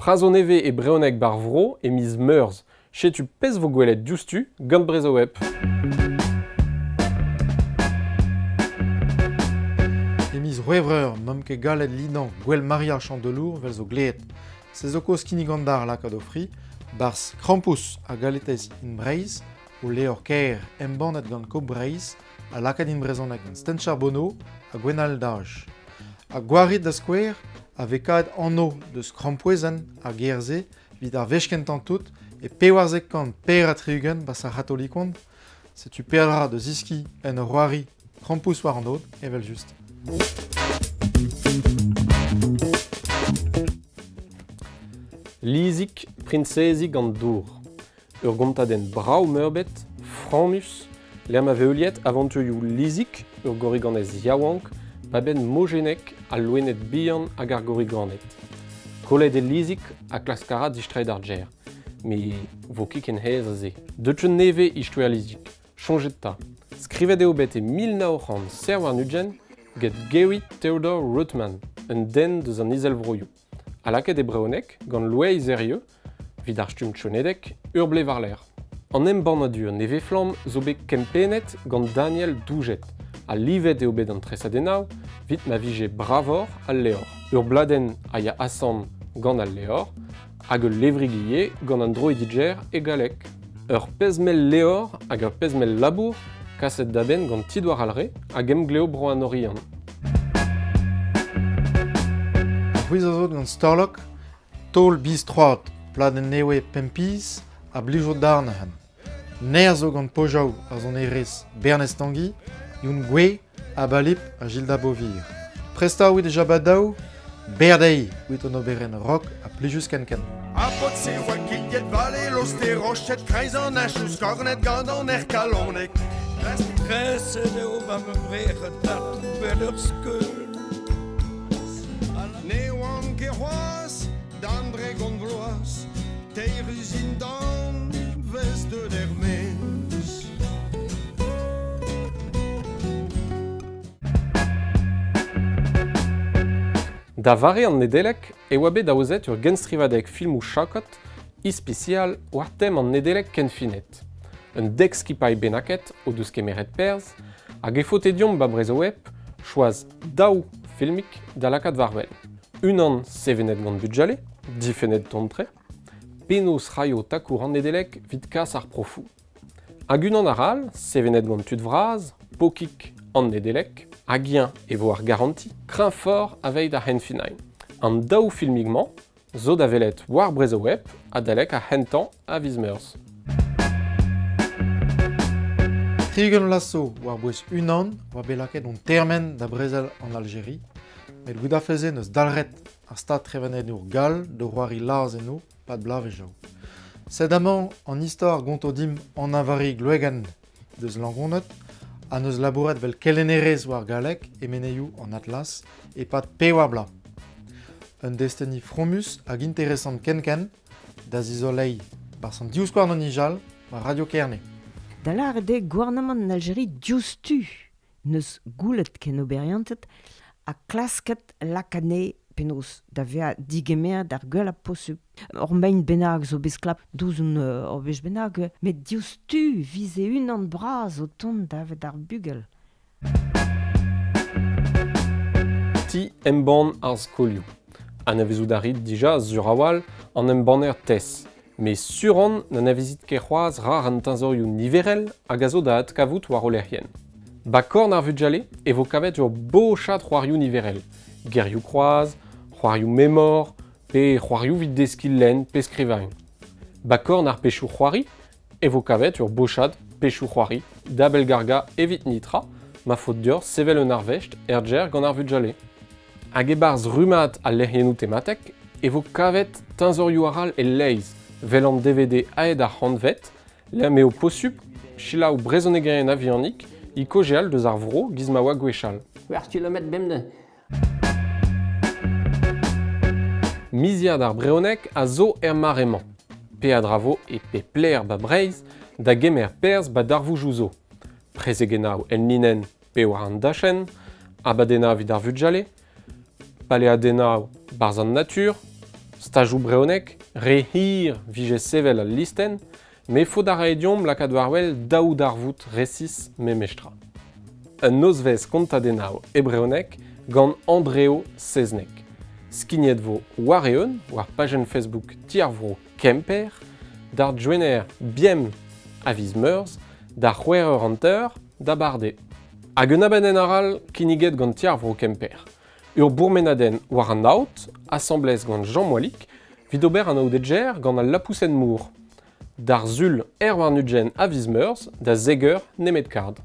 Prazo neve e brezhoneg bar vro e miz Meurzh. Setu pezh vo gwelet diouzhtu gant Brezhoweb. E miz C'hwevrer n'omp ket gallet lidañ Gouel Maria Chandelour 'vel zo gleet. Se zo kaoz kinnig an dar lakaat o fri 'barzh Krampouezh ha galetez in Breizh, o levr kaer embannet gant Coop Breizh ha lakaet in brezhoneg gant Sten Charbonneau ha Gwenael Dage. Ha Gwarid da skouer a vez kavet anv deus krampouezhenn ar gêr-se evit ar wech kentañ tout e 1464 'ba ar c'hatolikon. Setu peadra da zeskiñ en ur c'hoari krampouezh war an aod, evel-just. Lizig, priñsezig an dour. Ur gontadenn brav-meurbet, frammus, lec'h ma vez heuliet avanturioù Lizig, ur gorriganez yaouank, pa benn mojennek al loened bihan hag ar gorriganed. Kollet eo Lizig ha klask a ra distreiñ d'ar gêr. Met vo ket ken aes aze. Deut un nevez istoer Lizig. Soñjet 'ta. Skrivet eo bet e 1927 get Gary Theodore Rootman, un den deus an Izelvroioù. Ha lakaet e brezhoneg gant Loeiz Herrieu, evit ar stumm Tchonedeg, ur blez war-lerc'h. An embannadur nevez-flamm zo bet kempennet gant Daniel Doujet ha livet eo bet an tresadennoù evit ma vije bravoc'h al levr. Ur bladenn a ya asambl gant al levr hag ul levrig ivez gant an droidigezh e galleg. Ur pezh-mell levr hag ur pezh-mell labour kaset da benn gant Ti Douar Alre hag Emglev Bro an Oriant. Ar c'hwezh a zo gant Storlok Taol biz-troad, pladenn nevez Pempiz a blijo darn ac'hann. Nerzh zo gant Pojaou ar sonerezh Bernez Tangi, Youn Gouez, Abalip ha Gilda Beauvir. Prest oc'h evit jabadaou? Berr dezhi evit an oberenn rock ha plijus ken-ken. Ha paotr-se oa kilhet vale loste roched kreiz an heñchoù skornet gant an aer kalonek. Treset eo va mevrec'h tatou vel ur skeul. Ne oan ket c'hoazh d'an dregont vloaz, teir zindan vez deut er-maez. Da vare an Nedeleg e oa bet aozet ur genstrivadeg filmoù chakod ispisial war tem an Nedeleg kenfinet. Un dek skipailh bennaket o deus kemeret perzh hag e faote deomp ba Brezhoweb choaz daou filmig da lakaat war-wel. Unan sevenet gant Bugale, difennet dont-tre, penaos raio takour an Nedeleg evit kas ar profoù. Hag unan arall, sevenet gant tud vras, Pokig an Nedeleg, hag eñ e vo ar garanti kreñvoc'h aveit ar c'henfinañ. An daou filmig-mañ zo da welet war Brezhoweb adalek ar c'hentañ a viz Meurzh. 60 vloaz zo war-bouez unan oa bet lakaet hon termen da brezel an Aljeri, met goude-se n'eus dalc'het ar stad trevadennour gall da c'hoari laz eno 'pad bloavezhioù. Sed amañ an istor 'gonto dimp Anna-Vari Gloegan deus Langoned ha 'neus labouret 'vel kelennerez war galleg e menezioù an Atlas e-pad pevar bloaz. Un desteni fromus hag interesant ken-ken da zizoleiñ 'barzh an divskouarn o nijal war Radio Kerne. Da lâret eo gouarnamant an Aljeria diouzhtu 'neus goullet kenoberianted ha klasket lakaat anezhe penaos da vezañ digemeret ar gwellañ posupl. Ur maen bennak zo bet sklap douzh ur wech bennak, met diouzhtu 'vize unan bras o tont davet ar bugel. Ti embann ar skolioù. Anavezout a rit dija sur a-walc'h an embanner TES. Met sur on n'anavezit ket c'hoazh rar an teñzorioù niverel hag a zo da adkavout war o lec'hienn. Ba korn ar vugale e vo kavet ur bochad c'hoarioù niverel. Gerioù-kroaz, c'hoarioù memor, pe c'hoarioù evit deskiñ lenn pe skrivañ. Ba korn ar pezhioù-c'hoari e vo kavet ur bochad pezhioù-c'hoari da bellgargañ evit nitra ma faot deoc'h sevel un arvest er gêr gant ar vugale. Hag e-barzh rummad al lec'hiennoù tematek e vo kavet teñzorioù arall e-leizh, 'vel an DVD aet ar c'hantved, lec'h m'eo posupl selaou brezhonegerien a-vihanik e kaozeal deus ar vro giz ma oa gwechall. C'hwec'h kilometr bemdez. Miziad ar brezhoneg a zo er mare-mañ. Peadra vo e pep lec'h 'ba Breizh da gemer perzh 'ba darvoudoù zo. Prezegennoù enlinenn pe war an dachenn, abadennoù evit ar vugale, paleadennoù 'barzh an natur, Stajoù brezhoneg, re hir vije sevel al listenn, met faot a rae deomp lakaat war-wel daou darvoud resis memestra. Un nozvezh kontadennoù e brezhoneg gant Andreo Sezneg. Skignet vo war-eeun war pajenn Facebook Ti ar Vro Kemper, d'ar Gwener bemp a viz Meurzh, da c'hwec'h eur 50 da Barde. Hag un abadenn arall kinniget gant Ti ar Vro Kemper. Ur bourmenadenn war an aod, asambles gant Jean Moalic, 'vit ober anaoudegezh gant al lapoused mor. D'ar Sul 21 a viz Meurzh da zek eur nemet kard.